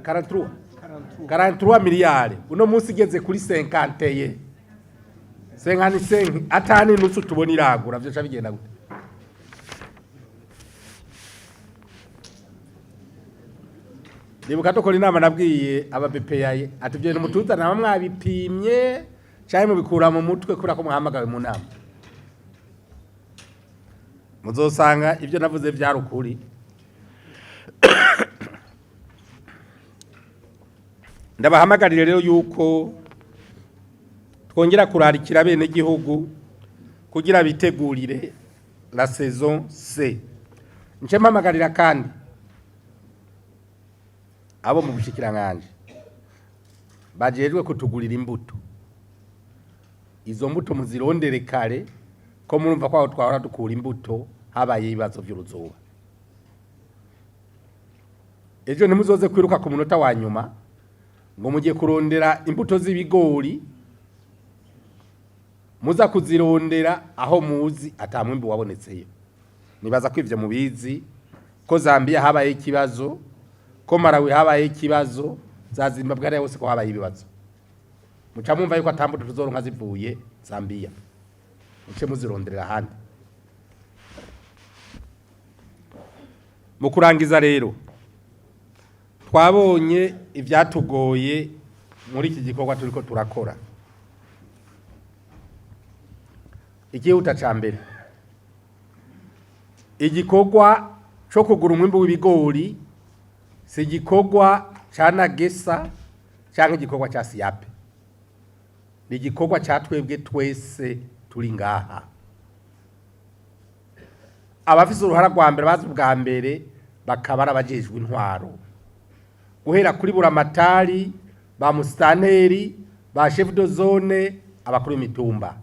43 43 miliyari, uno munsi igeze kuri 51 55, atani nusu tubona iragura, vyoca bigenda gute? Ndibuka dukora inama, nabwiye aba BPA ati: "Ibyo bintu mutuzana mwabipimye canke mubikura mu mutwe?" Kubera ko muhamagawe mu nama, muzosanga ibyo navuze vyari ukuri. Ndabahamagarire rero yuko twongera kurarikira bene gihugu kugira bitegurire la saison C. Nce mpamagarira kandi abo mu bushikiranganje bajejwe kutugurira imbuto, izo mbuto muzirondere kare, ko murumva ko aho twahora dukura imbuto habaye ibibazo vy'uruzuba. Ejo ntimuzoze kwiruka ku munota wa nyuma ngo mugiye kurondera imbuto z'ibigori, muza kuzirondera aho muzi ata mwimbu wabonetseyo. Nibaza ko ivyo mubizi, ko Zambia habaye ikibazo, ko Malawi habaye ikibazo, za Zimbabwe hariya hose ko habaye ibibazo. Muca mwumva yuko ata mbuto tuzoronka zivuye Zambia, muce muzironderera ahandi. Mu kurangiza rero, twabonye ivyatugoye muri iki gikorwa turiko turakora. Ikihuta ca mbere, igikorwa co kugura umwimbu w'ibigori si igikorwa ca ANAGESSA canke igikorwa ca SIAP, ni igikorwa ca twebwe twese turi ngaha. Abafise uruhara rwa mbere, bazi ubwa mbere, bakaba ari abajejwe intwaro, guhera kuri buramatari, ba musitanteri, ba chef de zone, abakuru b'imitumba.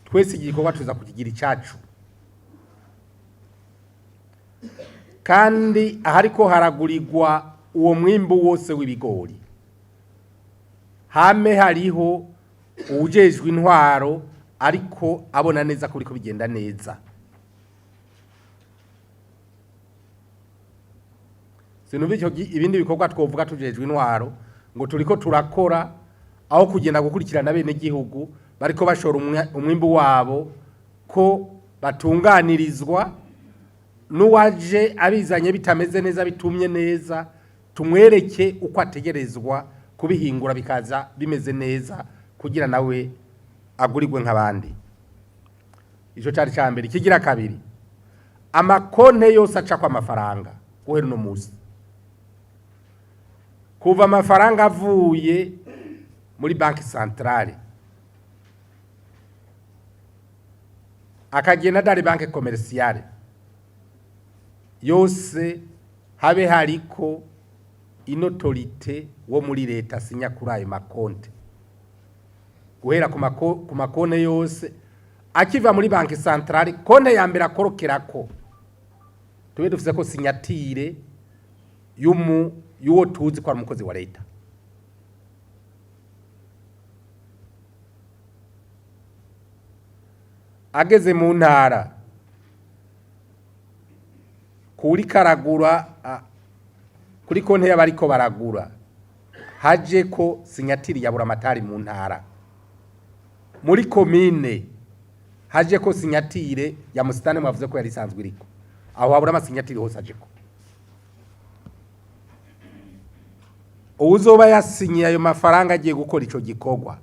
Twese igikorwa tuza kukigira icacu. Kandi ahariko haragurirwa uwo mwimbu wose w'ibigori, hame hariho uwujejwe intwaro, ariko abona neza ko biriko bigenda neza. Sinumva icyo ibindi bikorwa twovuga tujejwe intwaro ngo turiko turakora, aho kugenda gukurikirana bene gihugu bariko bashora umwimbu wabo, ko batunganirizwa, n'uwaje abizanye bitameze neza, bitumye neza, tumwereke uko ategerezwa kubihingura bikaza bimeze neza, kugira nawe agurirwe nk'abandi. Ico cari ca mbere. Ikigira kabiri, amakonte yose acako amafaranga guhera uno musi, kuva amafaranga avuye muri banque centrale akagenda dans banque commerciale yose, habe hariko une autorité wo muri leta sinya kuri ayo makonte, guhera ku makonte yose akiva muri banque centrale. Konte ya mbere akorokerako, tube dufise ko signature y'uwo tuzi ko ari umukozi wa leta. Ageze mu ntara, kuri karagura kuri konte y'abariko baragura, haje ko signature ya buramatari mu ntara. Muri komine haje ko signature ya musitani, mwavuze ko yari isanzwe iriko. Aho habura ama signature hose aje ko. Uwuzoba yasinyiye ayo mafaranga agiye gukora ico gikorwa,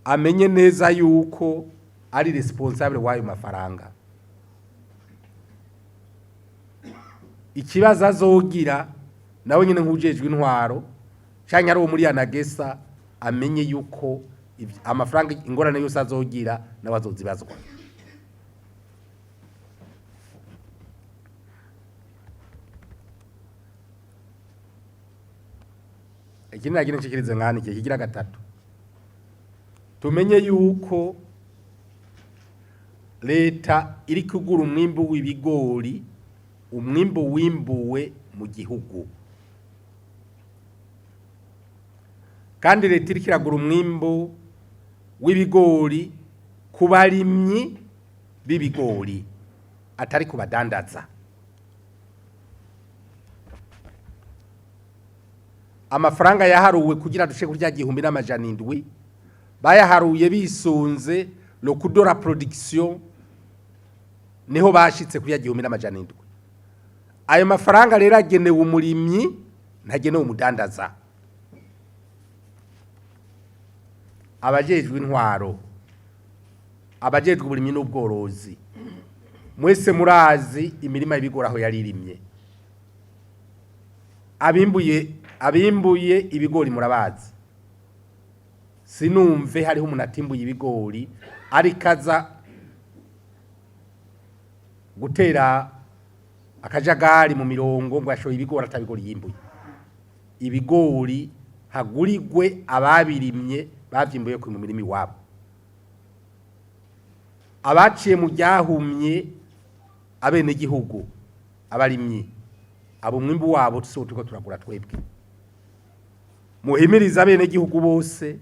amenye neza yuko ari responsable w'ayo mafaranga. Ikibazo azogira nawe nyine nk'ujejwe intwaro canke ari uwo muri ANAGESSA, amenye yuko amafaranga, ingorane yose azogira nawe azozibazwa. Ikindi nagira nshikirize nkani iki kigira gatatu, tumenye yuko leta iri kugura umwimbu w'ibigori, umwimbu wimbuwe mu gihugu. Kandi leta iriko iragura umwimbu w'ibigori ku barimyi b'ibigori, atari ku badandaza. Amafaranga yaharuwe kugira dushe kurya 1700 bayaharuye bisunze le coût de la production, niho bashitse kurya 1700. Ayo mafaranga rero agenewe umurimyi, ntagenewe umudandaza. Abajejwe intwaro, abajejwe uburimyi n'ubworozi, mwese murazi imirima y'ibigori aho yaririmye. Abimbuye ibigori murabazi. Sinumve hariho umuntu atimbuye ibigori ariko aza gutera akajagari mu mirongo ngo yashoye ibigori atabigori yimbuye. Ibigori hagurigwe ababirimye, bavyimbuye ku mirima iwabo. Abaciye mu ryahumye abenegihugu, abarimyi abo, umwimbu wabo tusiwo turiko turagura twebwe. Muhimirize abenegihugu bose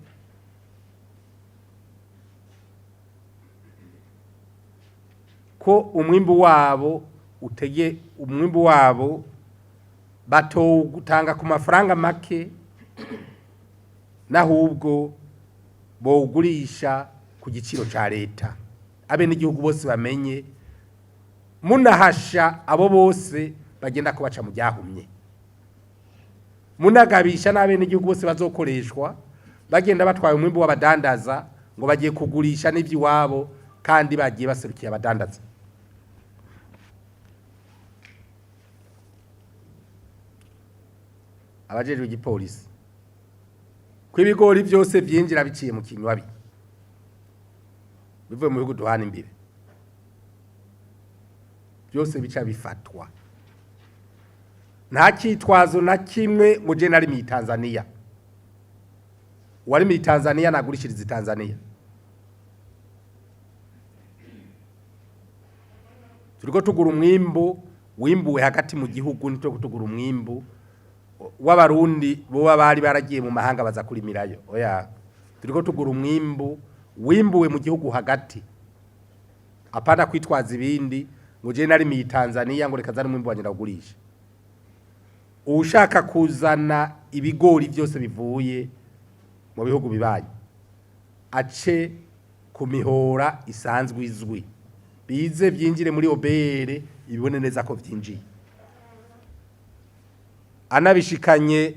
ko umwimbu wabo utege, umwimbu wabo batowutanga ku mafaranga make, n'ahubwo bowugurisha ku giciro ca leta. Abenegihugu bose bamenye, munahasha abo bose bagenda kubaca mu ryahumye, munagabisha n'abenegihugu bose bazokoreshwa bagenda batwaye umwimbu w'abadandaza ngo bagiye kugurisha n'ivy'iwabo kandi bagiye baserukiye abadandaza. Abajejwe igipolisi, ko ibigori byose vyinjira biciye mu kinywabi bivuye mu bihugu duhana imbere, byose bica bifatwa, nta cyitwazo na kimwe ngo je nari mu Tanzania. Uwari mu Tanzania nagurishiriza Tanzania. Turiko tugura umwimbu wimbuwe hagati mu gihugu, nitwo tugura umwimbu w'abarundi boba bari baragiye mu mahanga baza kurimirayo. Oya, turiko tugura umwimbu wimbuwe mu gihugu hagati. Apana kwitwaza ibindi ngo je nari mu Tanzania, ngo reka zane umwimbu wanje ndawugurisha. Ushaka kuzana ibigori byose bivuye mu bihugu bibaye ace ku mihora isanzwe izwi, bize byinjire muri OBR, ibibone neza ko byinjiye. Anabishikanye,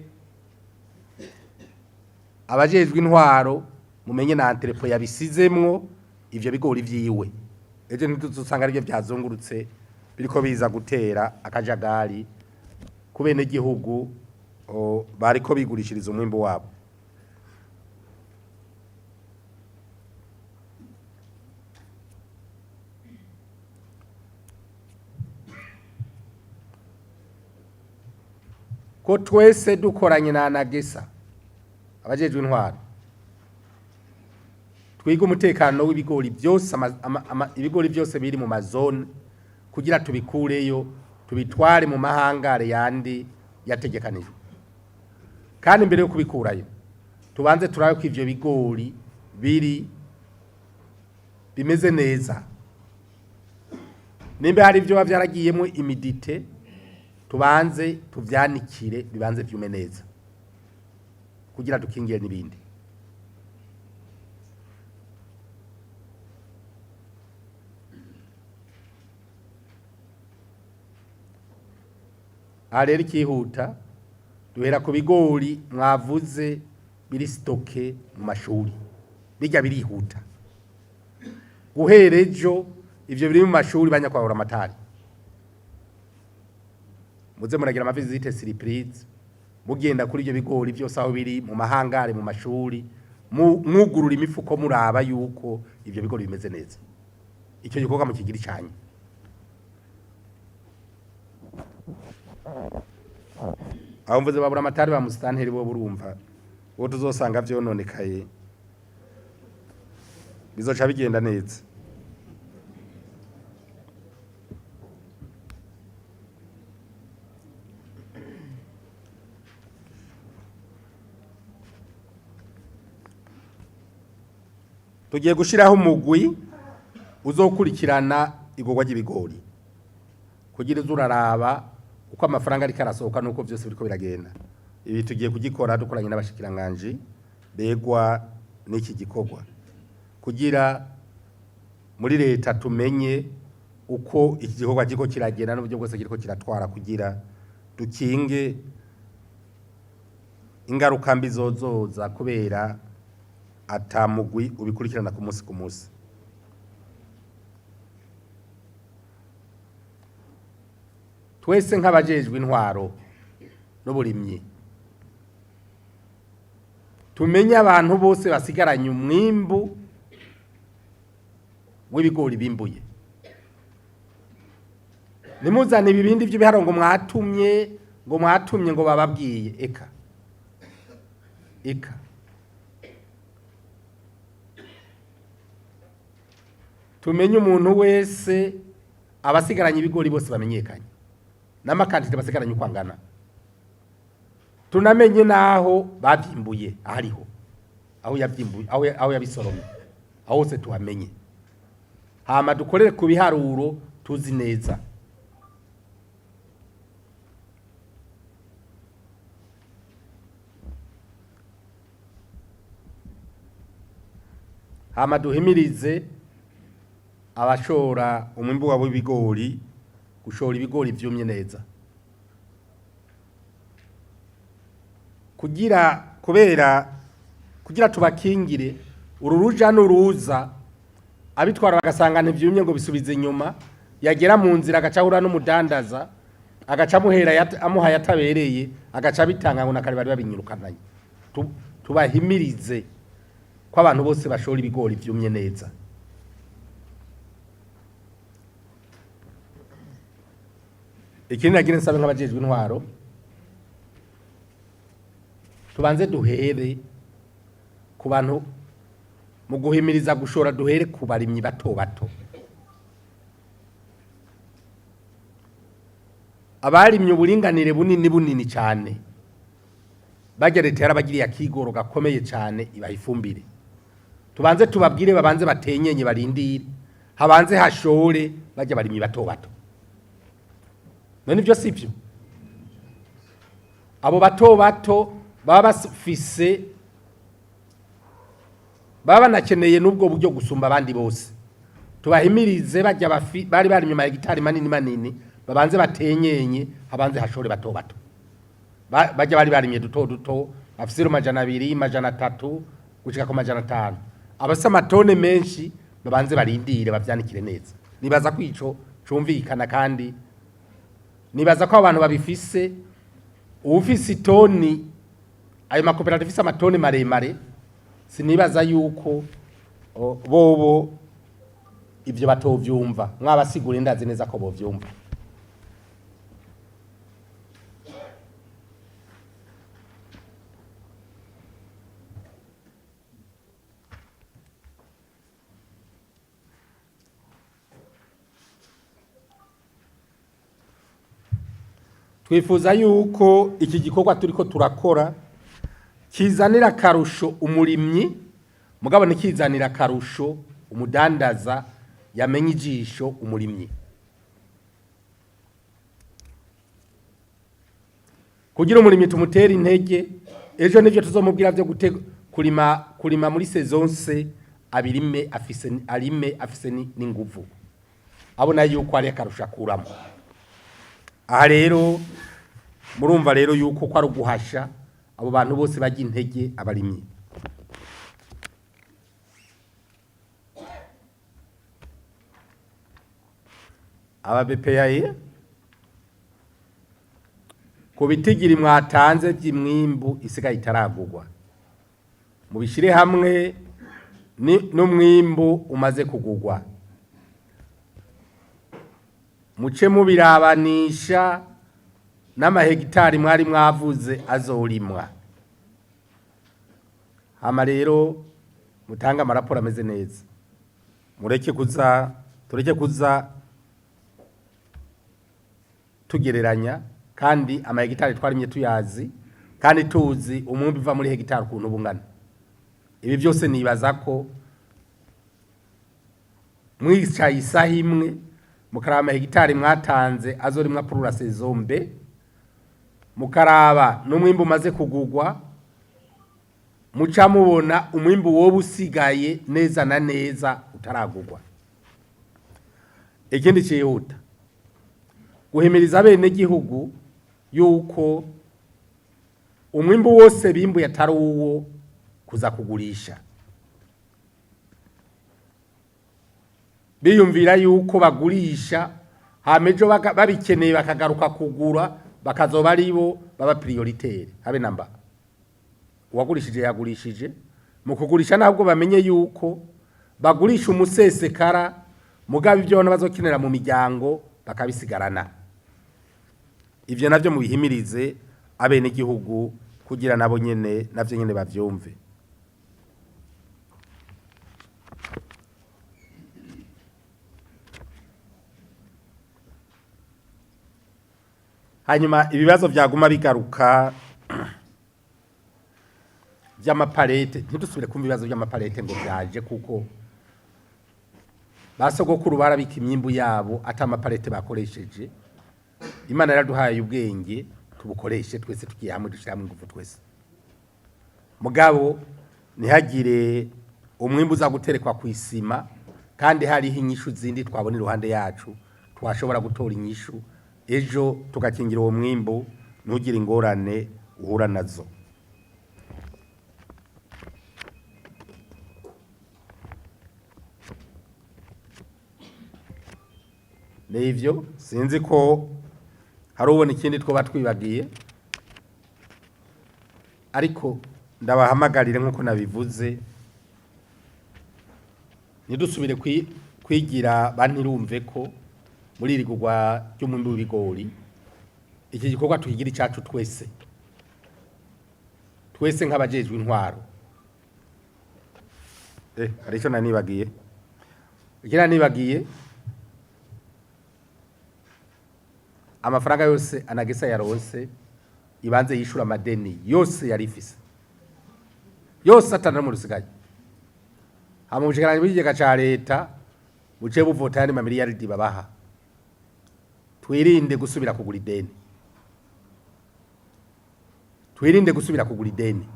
abajejwe intwaro mumenye na entrepôt yabisizemwo ivyo bigori vyiwe. Ejo ntituzosanga arivyo vyazungurutse biriko biza gutera akajagari ku benegihugu bariko bigurishiriza umwimbu wabo. Ko twese dukoranye na ANAGESSA, abajejwe intwaro, twiga umutekano w'ibigori byose, ibigori byose biri mu mazone, kugira tubikureyo tubitware mu mahangare yandi yategekanijwe. Kandi mbere yo kubikurayo tubanze turabe ko ivyo bigori biri bimeze neza. Nimba hari ibyo byaragiyemo humidité, tubanze tuvyanikire bibanze vyume neza kugira dukingire n'ibindi. Aha rero ikihuta, duhera ku bigori mwavuze biri stocké mu mashuri, bijya birihuta. Guhera ejo ivyo biri mu mashuri, banyakwahura amatari, muze muragira ama visites surprise, mugenda kuri ivyo bigori byose aho biri mu mahangare mu mashuri, mwugurura imifuko muraba yuko ivyo bigori bimeze neza. Icyo gikorwa mukigira icanye. Aho mvuze babura amatari ba musitanteri, bo burumva bo tuzosanga vyononekaye, bizoca bigenda neza. Tugiye gushiraho umugwi uzokurikirana igurwa ry'ibigori kugira uze uraraba uko amafaranga ariko arasohoka nuko vyose biriko biragenda. Ibi tugiye kugikora dukoranye n'abashikiranganji begwa n'iki gikorwa, kugira muri leta tumenye uko iki gikorwa kiriko kiragenda n'uburyo bwose kiriko kiratwara, kugira dukinge ingaruka mbi zozoza kubera atamugwi ubikurikirana ku munsi ku munsi. Twese nk'abajejwe intwaro n'uburimyi tumenye abantu bose basigaranye umwimbu w'ibigori bimbuye. Nimuzane ibibindi by'ibiharuro ngo mwatumye, ngo mwatumye, ngo bababwiye. Eka eka, tumenye umuntu wese abasigaranye ibigori bose bamenyekanye n'amakantite basigaranye uko angana, tunamenye naho bavyimbuye ahariho, aho yavyimbuye, aho yabisoromye, aho hose tuhamenye, hama dukorere ku biharuro tuzi neza. Hama duhimirize abashora umwimbu wabo w'ibigori gushora ibigori vyumye neza, kugira kubera kugira tubakingire uru ruja n'uruza, abitwara bagasanga ntivyumye ngo bisubize inyuma, yagera mu nzira agaca ahura n'umudandaza, agaca amuhera amuha yatabereye, agaca bitanga ngo nakare bari babinyirukananye. Tubahimirize ko abantu bose bashora ibigori vyumye neza. Ikindi nagira nsabe nk'abajejwe intwaro, tubanze duhere ku bantu mu guhimiriza gushora, duhere ku barimyi bato bato, abarimye uburinganire bunini bunini cyane. Bajya leta yarabagiriye akigoro gakomeye cyane, ibaha ifumbire. Tubanze tubabwire babanze batenyenye, barindire habanze hashore bajya barimyi bato bato. None ibyo si byo? Abo bato bato baba bafise, baba banakeneye n'ubwo buryo gusumba abandi bose. Tubahimirize bajya bari barimye amahegitari manini manini, babanze batenyenye, habanze hashore bato bato. Bajya bari barimye duto duto, bafise 200, 300 gushika ku 500, abafise amatone menshi babanze barindire bavyanikire neza. Nibaza ko ico cumvikana, kandi nibaza ko abantu babifise, uwufise itoni, ayo makoperative afise amatoni maremare, sinibaza yuko bobo ivyo batovyumva. Mwabasigura, ndazi neza ko bovyumva. Twifuza yuko iki gikorwa turiko turakora kizanira akarusho umurimyi, mugabo ntikizanira akarusho umudandaza yamenye ijisho umurimyi. Kugira umurimyi tumutere intege, ejo nivyo tuzomubwira vyo kurima muri saison C, abirime afise, arime afise n'inguvu, abona yuko ari akarusho akuramo. Aha rero murumva rero yuko ko ari uguhasha abo bantu bose bajya intege abarimyi. Aba BPAE ku bitigiri mwatanze by'imwimbu isigaye itaragurwa, mubishire hamwe n'umwimbu umaze kugurwa, muce mubirabanisha n'amahegitari mwari mwavuze azorimwa. Hama rero mutange amaraporo ameze neza, mureke kuza, tureke kuza tugereranya, kandi amahegitari twarimye tuyazi, kandi tuzi umwimbu uva muri hegitari ukuntu bungana. Ibi byose nibaza ko mwicaye isaha imwe mukaraba amahegitari mwatanze azorimwa pour la saison B, Mukaraba n'umwimbu umaze kugugwa, muca mubona umwimbu woba usigaye neza na neza utaragugwa. Ikindi cyihuta, guhimiriza abenegihugu yuko umwimbu wose bimbuye atari uwo kuza kugurisha, biyumvira yuko bagurisha hama ejo babikeneye bakagaruka kugura, bakazoba aribo baba prioritaire. Habe namba uwagurishije yagurishije. Mu kugurisha ntabwo bamenye yuko bagurisha umusesekara, mugabo ibyo bona bazokenera mu miryango bakabisigarana. Ivyo navyo mubihimirize abenegihugu kugira nabo nyene navyo nyene bavyumve. Hanyuma ibibazo byaguma bigaruka by'amaparete, ntidusubire kumva ibibazo by'amaparete ngo byaje, kuko basogokuru barabika imyimbu yabo ata amaparete bakoresheje. Imana yaraduhaye ubwenge, tubukoreshe twese tugiye hamwe, dushyire hamwe ingufu twese. Mugabo ntihagire umwimbu uza guterekwa ku isima kandi hariho inyishu zindi twabona iruhande yacu, twashobora gutora inyishu ejo tugakingira uwo mwimbu ntugire ingorane uhura nazo. Nivyo, sinzi ko hari ubona ikindi twoba twibagiye, ariko ndabahamagarire nk'uko nabivuze, ntidusubire kwigira bantirumve ko muri iri gugwa ry'umwimbu w'ibigori iki gikorwa tukigira icacu twese, twese nk'abajejwe intwaro. Hari ico nanibagiye, iki nanibagiye, amafaranga yose anagesa yaronse ibanze yishura amadeni yose yari ifise yose, atana mu rusigaye. Hama ubushikiranganji bw'ikigega ca leta buce buvota yandi mamiliyaridi babaha. Twirinde gusubira kugura ideni, twirinde gusubira kugura ideni.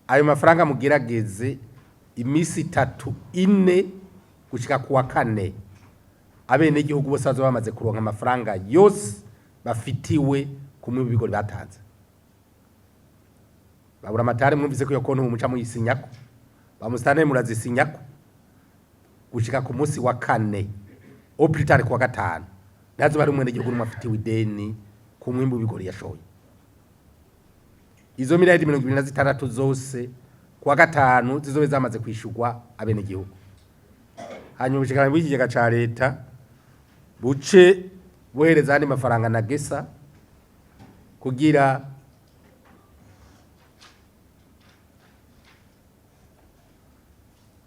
Ayo mafaranga mugerageze imisi 3 4 gushika kuwa 4, abenegihugu bose bazoba bamaze kuronka amafaranga yose bafitiwe ku mwimbu w'ibigori batanze. Babura amatari mwumvise ko iyo konti muca muyisinyako, bamusitane murazisinyako gushika ku munsi wa 4 au plus tard kuwa 5, ntazo bari umwenegihugu n'umwe afitiwe ideni ku mwimbu w'ibigori yashoye. Izo miliyaridi 26 zose kuwa 5 zizobe zamaze kwishurwa abenegihugu. Hanyuma ubushikiranganji bw'ikigega ca leta buce buhereza andi mafaranga na gesa kugira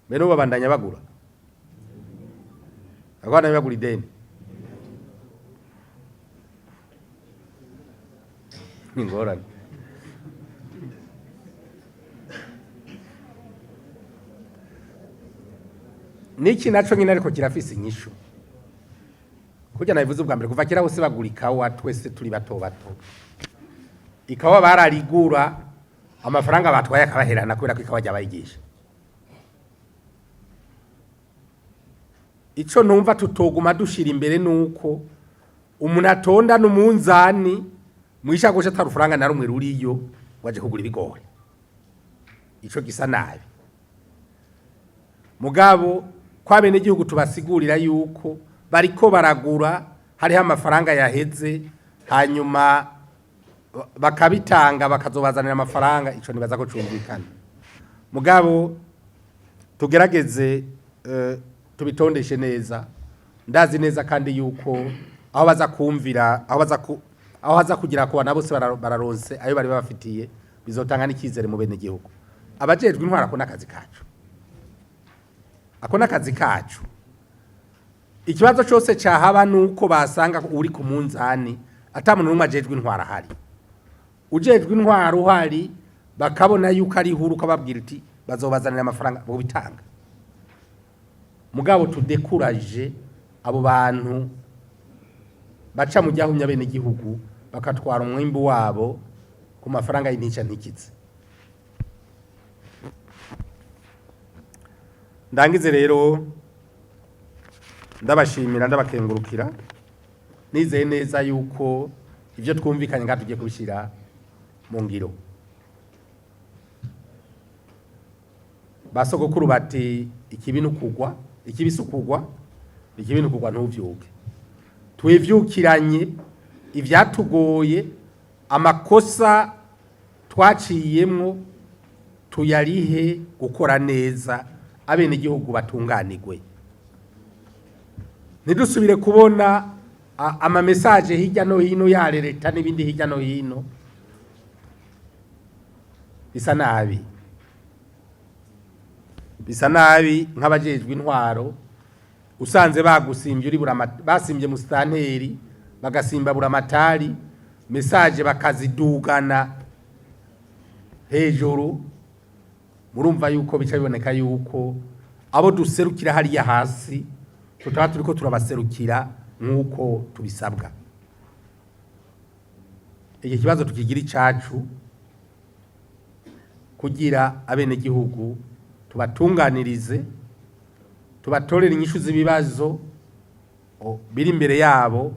mbere babandanya bagura, abandanya bagura ideni. Ni ingorane. Niki naco nyine ariko kirafise inyishu. Kurya nabivuze ubwa mbere, kuva kera hose bagura ikawa, twese turi bato bato. Ikawa bararigura, amafaranga batwaye akabaherana kubera ko ikawa ryabayigisha. Ico numva tutoguma dushira imbere nuko umuntu atonda n'umunzani mwisha gosha atarufaranga na rumwe ruriyo waje kugura ibigori. Ico gisa nabi. Mugabo kwa bene gihugu tubasigurira yuko bariko baragura hariho amafaranga yaheze, hanyuma bakabitanga bakazobazanira amafaranga, ico nibaza ko cumvikana. Mugabo tugerageze tubitondeshe neza. Ndazi neza kandi yuko aho baza kumvira, aho baza ku, aho haza kugira ko nabo bose bararonse ayo bari babafitiye, bizotanga n'ikizere mu bene gihugu. Abajejwe intwara ko nakazi kacu, ako nakazi kacu. Ikibazo cyose cyahaba nuko basanga uri ku munzani ata muntu n'umwe ajejwe intwara ahari. Ujejwe intwara uhari bakabona yuko ari huru, ukababwira uti bazobazanira amafaranga bo bitanga. Mugabo tudekuraje abo bantu Baca mu ryahumye abenegihugu, bakatwara umwimbu wabo ku mafaranga y'intica ntikize. Ndangize rero ndabashimira, ndabakengurukira, nizeye neza yuko ibyo twumvikanye ngaha tugiye kubishyira mu ngiro. Basogokuru bati ikibi n'ukugwa, ikibi si ukugwa, ikibi n'ukugwa ntuvyuke. Twivyukiranye ivyatugoye, amakosa twaciyemwo tuyarihe gukora neza, abenegihugu batunganirwe. Ntidusubire kubona ama message hirya no hino ya leta n'ibindi hirya no hino bisa nabi, bisa nabi. Nk'abajejwe intwaro usanze bagusimbye uri basimbye musitanteri, bagasimba buramatari, message bakazidugana hejuru, murumva yuko bica biboneka yuko abo duserukira hariya hasi tutaba turiko turabaserukira nk'uko tubisabwa. Iki kibazo tukigira icacu kugira abenegihugu tubatunganirize, tubatorere inyishu z'ibibazo biri imbere yabo,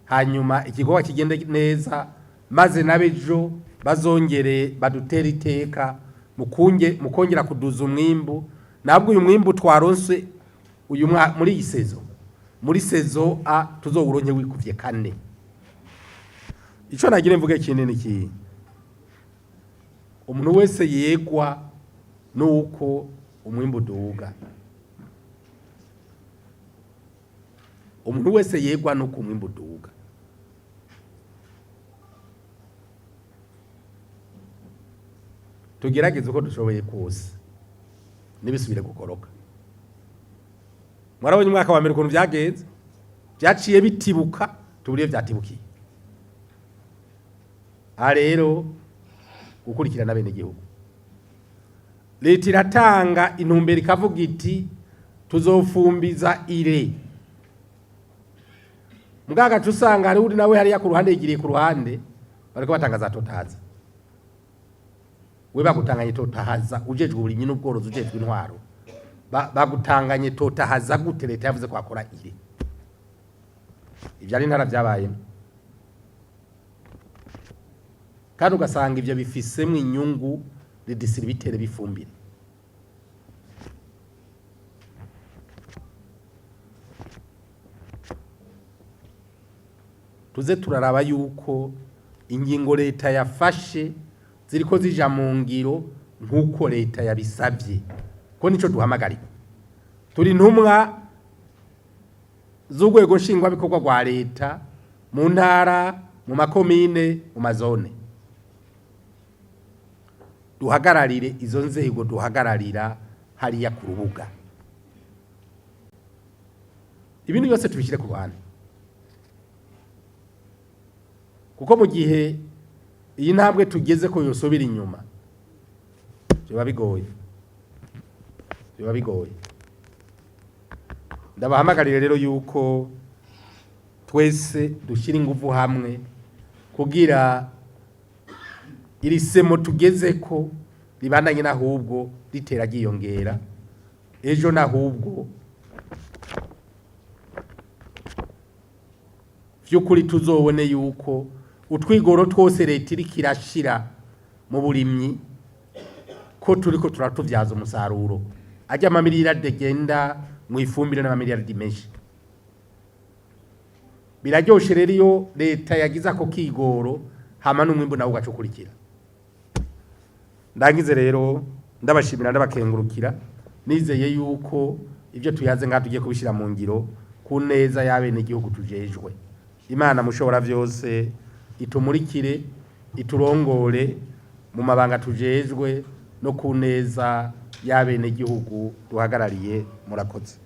hanyuma igikorwa kigende neza, maze n'abejo bazongere badutere iteka mu kongera kuduza umwimbu. Nabwo uyu mwimbu twaronse uyu muri iyi saison, muri saison A tuzowuronke wikuvye kane. Ico nagira mvuge kinini ki umuntu wese yegwa nuko umwimbu uduga, umuntu wese yegwa nuko umwimbu uduga. Tugerageze uko dushoboye kose nibisubire gukoroka. Mwarabonye umwaka wa mbere ukuntu byagenze, byaciye bitibuka, tuburiye byatibukiye. Aha rero gukurikirana bene gihugu, leta iratanga intumbero ikavuga iti tuzofumbiza ire, mugagaca usanga hari uri nawe hariya ku ruhande yigiriye ku ruhande, bariko batangaza totaza. We bagutanganye totahaza, ujejwe uburimyi n'ubworozi, ujejwe intwaro, bagutanganye totahaza gute? Leta yavuze ko akora ire. Ivyo ari ntara vyabayemo, kandi ugasanga ivyo bifisemwo inyungu redistributeur b'ifumbire. Tuze turaraba yuko ingingo leta yafashe ziriko zija mu ngiro nk'uko leta yabisabye, ko nico duhamagarira. Turi intumwa z'urwego nshingwabikorwa rwa leta mu ntara, mu makomine, mu mazone. Duhagararire izo nzego duhagararira hariya ku rubuga, ibintu byose tubishyire ku ruhande, kuko mu gihe iyi ntambwe tugeze ko yosubira inyuma biba bigoye, biba bigoye. Ndabahamagarire rero yuko twese dushyira ingufu hamwe kugira iri semo tugeze ko ribandanye, n'ahubwo ritera ryiyongera ejo, n'ahubwo vy'ukuri tuzobone yuko utwigoro twose leta iriko irashira mu burimyi ko turiko turatuvyaza umusaruro. Ajya amamiliyaridi agenda mu ifumbire n'amamiliyaridi menshi. Biraryoshe rero iyo leta yagize ako kigoro, hama n'umwimbu nawo ugaca ukurikira. Ndangize rero ndabashimira, ndabakengurukira, nizeye yuko ibyo tuyaze ngaha tugiye kubishyira mu ngiro ku neza y'abenegihugu tujejwe. Imana mushobora byose itumurikire, iturongore mu mabanga tujejwe no ku neza y'abenegihugu duhagarariye. Murakoze.